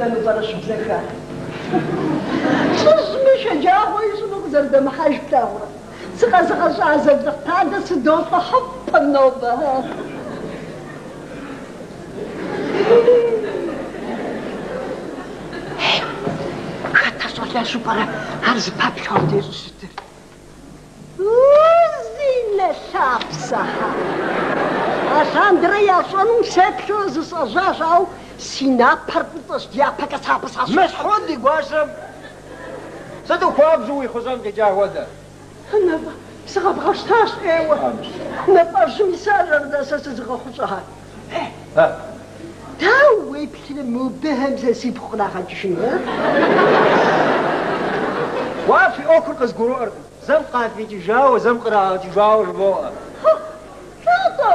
Дэнэ пӏэрэ щыбзэхар? Лӏыжьми шэджагъуэ ищӏыну къызэрыдэмыхьэж плъагъурэ? Сыкъэзыгъэщӏа Азалыхь-Талэ сыдолӏыхьыпэм нобэ. Хэт а щӏалэжьу пӏэрэ ар зыпэплъэу абдеж щӏыщытыр? Узинэ лъапсэхьэ! Алъандэрэ ящӏэнум сеплъурэ зысӏэжьащ, ауэ си напэр фӏыцӏэщ, дяпэкӏэ сэ абы сащыщ. Мысхьуд и гуащэм сыту хуабжьу уихъущӏэн къикӏа хуэдэ? Нэфӏэ, сыкъэбгъэщтащ ӏейуэ. Нэфӏэжьым исащ ар сэ сызыгъэхъущӏар. Дауэ уеплърэ мобыхэм сэ сипхъу кърагъэкӏыжыну, а? Уэ фи ӏуэхур къызгурыӏуэркъым. Зэм къафӏикӏыжауэ, зэм кърагъэкӏыжауэ жыбоӏэ. Лӏо-тӏэ?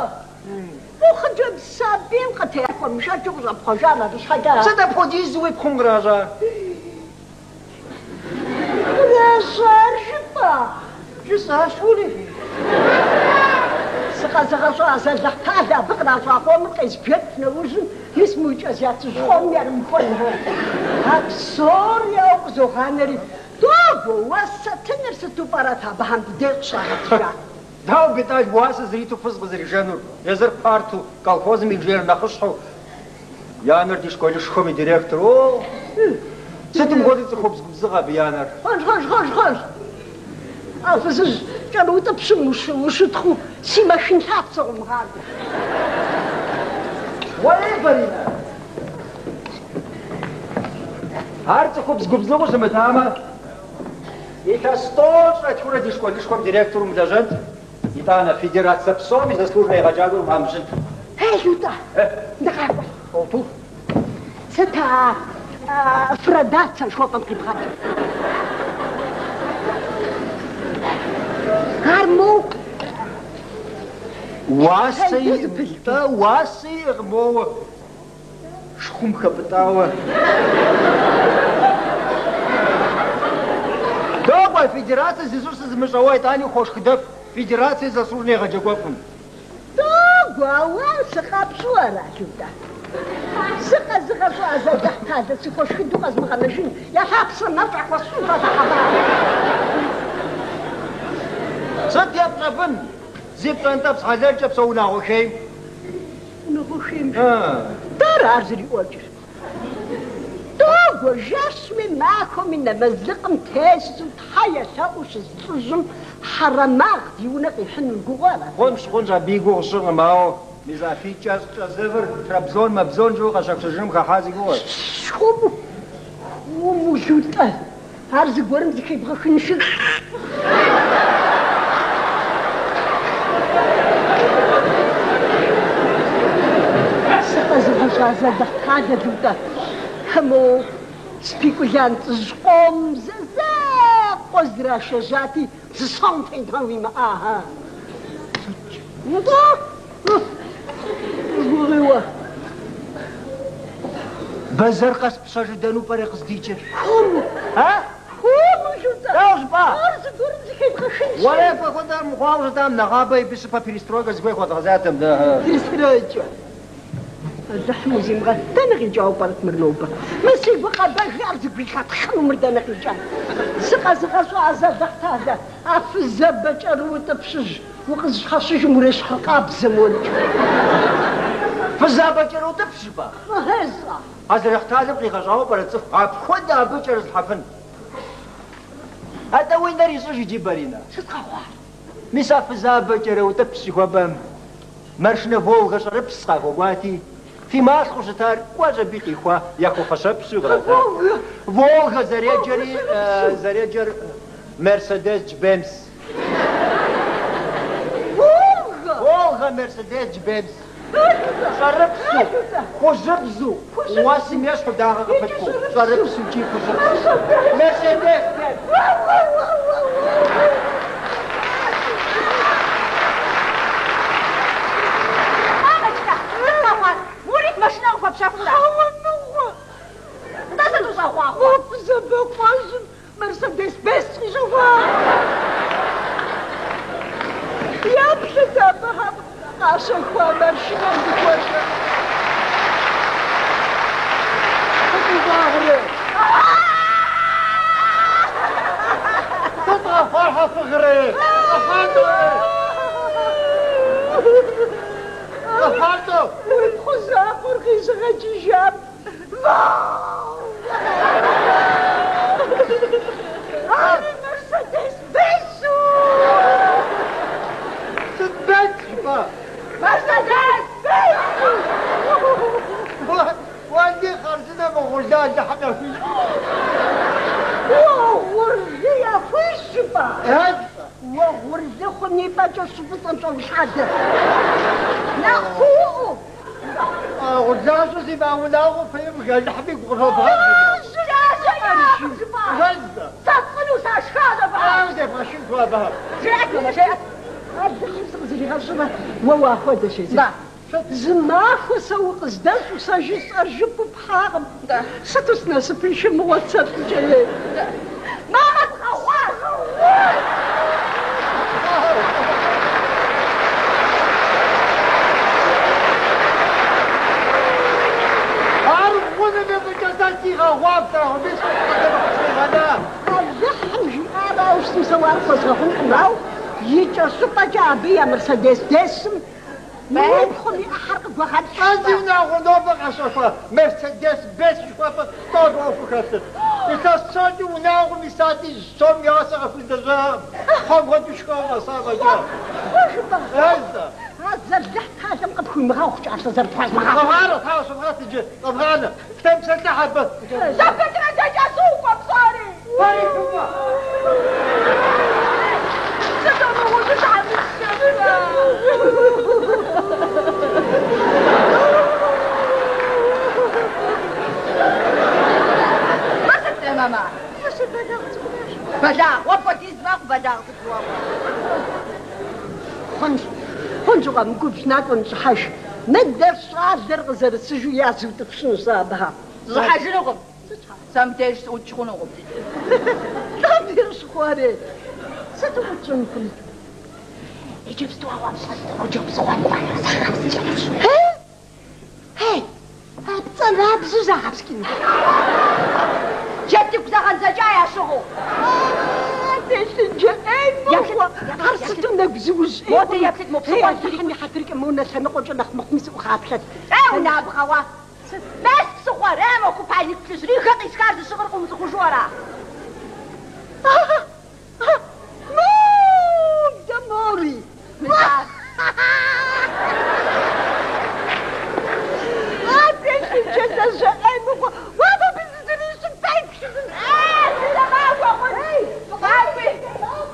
Мо хъыджэбз сабийм къытехуэмышэчу къыщӏэпхъуэжам абы щхьэкӏэ. Сыт апхуэдизу уи пхъум къращӏар? Къращӏар жыпӏа? Жысӏащ, уэлэхьи. Сыкъэзыгъэщӏа Азалыхь-Талэ абы къращӏа къомыр къезбжэкӏ нэужьым, мис мы кӏэзяцыжь къомым ярымыхуэнхэр. А псори ауэ къызогъанэри, догуэ, уасэ тыныр сыту пӏэрэт абыхэм ди деж къыщагъэтыжар? Дауэ Бетӏал уасэ зриту фыз къызэришэнур, езыр парту, колхозым и инженер нэхъыщхьэу, и анэр ди школышхуэм и директору. О! Сытым хуэдэу цӏыхубз губзыгъэ абы и анэр? Хъунщ, хъунщ, хъунщ, хъунщ. А фызыжь кӏэрыутӏыпщым ущытхъуу си мэшын лъапсэ къыумыгъакӏуэ. Уэрей, Баринэ! Ар цӏыхубз губзыгъэу щымытамэ, илъэс тӏощӏрэ тхурэ ди школышхуэм директору мылэжьэнт, итӏанэ федерацэ псом и заслуженнэ егъэджакӏуэу фӏамыщынт. Эй, Лутӏэ, дыкъакӏуэ. Сыт а фрадацэ жыхуэпӏэм къибгъэкӏыр? Ар моу Уасэ иӏэ, уасэ иӏэкъым моуэ шхум хэпӏытӏауэ. Догуэ, федерацэ зищӏысыр зымыщӏэ уэ итӏани ухуошхыдэф федерацэ и заслуженнэ егъэджакӏуэфӏым. Догуэ, ауан сыкъэпщӏу ара, Лутӏэ? Сыкъэзыгъэщӏа Азалыхь-Талэ сыхуэшхыдэу къэзмыгъэнэжын, я лъапсэм мафӏэ хуэсщӏынщ а лъэхьэбанэм. Сыт епщӏэфын зи пщӏэнтӏэпс хьэлэлкӏэ псэу унагъуэ хейм? Унагъуэ хейм? Дара ар зэриӏуэкӏыр? Догуэ, жэщми махуэми нэмэзлыкъым тесу тхьэ елъэӏуу щыс лӏыжьым хьэрэмагъ ди унэ къихьын уи гугъэу ара? Хъунщ, хъунщ, абы и гугъу сщӏыркъым, ауэ мис а фи кӏэщӏкӏэ зэвыр Трабзон мэбзон жыӏэу къэщэхужыным хыхьа си гугъэщ. Хуэму, хуэму, Лутӏэ, ар зыгуэрым зыхебгъэхынщи. Сыкъэзыгъэщӏа Азалыхь-Талэ, Лутӏэ, мо спекулянтыжь къом зэ закъуэ здрашэжьати, зы сом фейдэ уимыӏа, а? Нтӏэ, гугъиуэ. Бэзэр къэс пщэжу дэну пӏэрэ къыздикӏыр? Хуэму. А? Хуэму, Лутӏэ. Дауэ жыпӏа? Ар зыгуэрым зыхебгъэхынщи. Уэрей, апхуэдэ мыхъуауэ щытам, нэгъабэ абы щыпэ перестройкэ зыхуей хуэдгъэзатэм дэ. Перестройкэ. Алыхьым узимыгъэт, дэнэ къикӏауэ пӏэрэт мыр нобэ? Мы си гукъэбэгар зыгуилъэтхъыну мыр дэнэ къикӏа? Сыкъэзыгъэщӏа Азалыхь-Талэ, а фызабэ кӏэрыутӏыпщыжь укъызыщхьэщыжым урещхьыркъабзэм уэркӏэ. Фызабэ кӏэрыутӏыпщ жыпӏа? Ыхьы. Азалыхь-Талэм къигъэщӏауэ пӏэрэ цӏыху апхуэдэ абы кӏэрызылъхьэфын? Атӏэ уи нэр ищӏыж иджы, Баринэ. Сыт къэхъуар? Мис а фызабэ кӏэрыутӏыпщ жыхуэпӏэм маршынэ Волгэ щӏэрыпс къахуэкӏуати, фи малъхъэу щытар кӏуэщ аби къихуа яхуэфэщэпсу кърата. Волгэ зэреджэри, зэреджэр Мерседес Бенц. Волгэ! Волгэ Мерседес Бенц. Щӏэрыпсу, хужьыбзу, уэсым ещхьу дагъэ къыпыткӏуу, щӏэрыпсу икӏи хужьыбзу. Мерседес Бенц. Мамочка, сыт къэхъуар? Мурид машинэ къыхуэпщэхура? Хьэуэ мыгъуэ! Нтӏэ сыт ущӏэгъуахъуэр? Мо фызабэкъуэжьым Мерседес Бенц къищэхуа. Еплъыт абыхэм къащэхуа маршынэм зыхуэдэр. Ари Мерседес Бенцу! Сыт Бенц жыпӏа? Мерседес Бенцу! Уэлэхьи хъарзынэ мыгъурлы Алыхьым яхуищӏ. Уэгъурлы яхуищӏ жыпӏа? Хэт? Уэгъурлы хъун и пӏэкӏэ щӏы фӏыцӏэм щӏэулъадэ. Нэхъ кууӏуэу. Гъурлащӏэ зимыӏэ унагъуэ фимыӏэ, Алыхьым игу къывобгъэ. Жыпӏа? Хэт? Сэ сфӏыну сашхащ абы. Ауэ зебгъэшхын хуей абыхэм. Жеӏэт, мамэ, жеӏэт. Алыхьым сыкъызэригъэщӏрэ уэ уахуэдэщ езыр. Да. Зы махуэ сэ укъыздэщӏу сэ жысӏэр жыпӏэу пхьакъым. Сыту сынасыпыншэ мыгъуэт сэ лӏыкӏэ ей. Мамэ, згъэгъуащ! Ар гъуным и фӏыкӏэ сэ сигъэгъуа плъагъу, мис къызэрыхъущӏигъэна. Алыхьым жиӏарауэ щытым сэ уэ ар пхуэзгъэгъункъым, ауэ икӏэщӏыпӏэкӏэ абы я Мерседес Десым уи пхъум и ӏыхьэр къыгуэгъэкӏ. Сэ зи унагъуэ нобэ къащэхуа Мерседес Бес жыхуэпӏэр лӏо ӏуэхуу хэлъыр. Илъэс псокӏэ унагъуэм исати, зы сом и уасэ къыхуилэжьакъым. Кхъуэм хуэдэу шхэуэ къэса фӏэкӏа. Кхъуэ жыпӏа? Эзэ. Азалыхь талэм къыпхуимыгъэгъу кӏалъэ зэрыпхуэзмыгъэгъу. Къэвгъанэ, тхьэ щывгъэт иджы, къэвгъанэ. Фытемыпсэлъыхь абы. Зэпытрэ дэкӏэ сукӏуэ псори! Фэри фыкӏуэ. Сыту мыгъуэжьу тхьэмыщкӏэ! Мыр сыт, мамэ? Си бэлагъ цӏыкӏуращ. Бэлагъ, уэ пхуэдиз мэхъу бэлагъ цӏыкӏу уэ. Хъунщ, хъунщ, укъэмыгубжь, накӏуэ ныщӏыхьэж. Мыдэ щӏалэр къызэрысыжу язутӏыпщынущ сэ абыхэм. Сыщӏыхьэжынукъым. Сэ мыбдеж сыӏукӏ хъунукъым. Лӏо бищӏхъуэри. Сыт уӏукӏ щӏэмыхъунур? Иджыпсту ауэ пщӏантӏэ псыхъуэн загъэпскӏынущ. Хей, а пцӏанабзэу загъэпскӏыну. Джэдыгу зэгъэндзэкӏа ящыгъыу. Телъыджэ ӏей мыгъуэ. Ар сыту нэгу зыужь ӏей Модэ еплъыт, мо Хей, псыхъуэр. Алыхьым и хьэтыркӏэ мо нэ лъэныкъуэкӏэ нэхъ мыхъуми сыӏухъаплъэт. Эй, унабгъэуа. Мес псыхъуэр, эй, мо купальник плъыжьыр, Ригэ къисхар зыщыгъыр къыумыцӏыхужу ара? Модэ мори. Мис ар. А телъыджэ лэжьэ ӏей мыгъуэ. Уэ мыбы зызэрищӏым феплъыт. Эй, зызэмахуэ хъун! Фыкъакӏуи!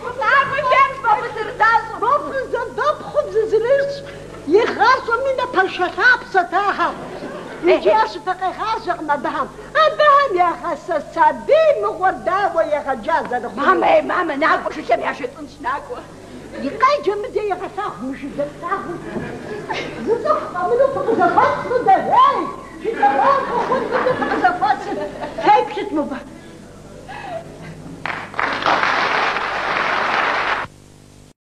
Фыкъакӏуи, феплъ мобы зэрызащӏым! Мо фызабэпхъум зызэрищӏ игъащӏэми напэншэ лъапсэт ахэр. Иджы я щыпэ къегъажьэкъым абыхэм. Абыхэм ягъэсэ сабий мыгъуэр дауэ егъэджа зэрыхъунур? Мамэ, ей, мамэ, накӏуэ, жылэм яжетӏынщ, накӏуэ. И къеджэ мыдэ егъэлъагъу мы жылэ плъагъуу. Зы цӏыху къэмынэу фыкъызэхуэс мыдэ, ей! Жылэ махуэ хъун мыдэ фыкъызэхуэсыр. Феплъыт мобы.